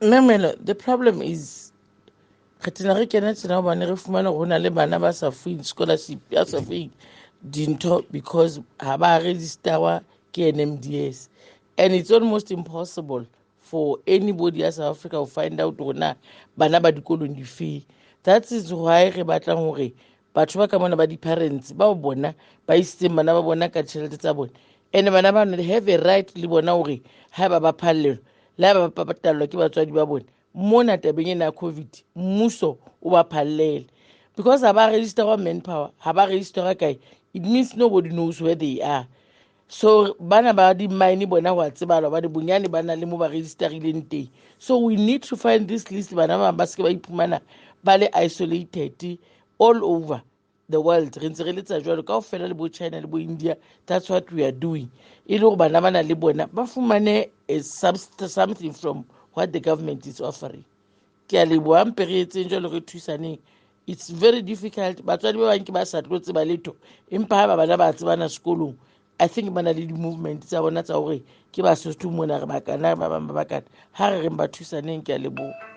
Memelo, the problem is re tena re kena tjena hobane re fumana hore ho na le bana ba sa fuweng scholarship, ya sa fuweng dintho because ha ba registerwa ke NMDS, and it's almost impossible for anybody ya South Africa to find out hore na bana ba dikolong difeng. That is why re batlang hore batho ba ka mona ba di-parents bao bona ba isitseng bana ba bona ka tjhelete tsa bona, and bana ba they have a right le bona hore ha ba ba phallelwa le ha ba patallwa ke batswadi ba bona mona tabeng ena ya COVID, mmuso o ba phallele because ha ba registerwa manpower, ha ba registerwa kae. It means nobody knows where they are. So bana ba di-mine bona go a tsebala hobane bonyane ba na le mo ba registerileng teng. So we need to find this list, bana ba bang ba seke ba iphumana ba le isolated all over the world. Re ntse re letsa jwalo kaofela le bo China le bo India. That's what we are doing, e le gore bana ba na le bona ba fumane something from what the government is offering. Ke a leboha, mpe re etseng jwalo, re thusaneng. It's very difficult, batswadi ba bang ke ba sa tlo tseba letho, empa ha ba bana ba tsebana sekolong, I think ba na le di-movement tsa bona tsa hore ke Basotho mona re bakana, ba bang ba bakana. Ha re reng ba thusaneng. Ke a leboha.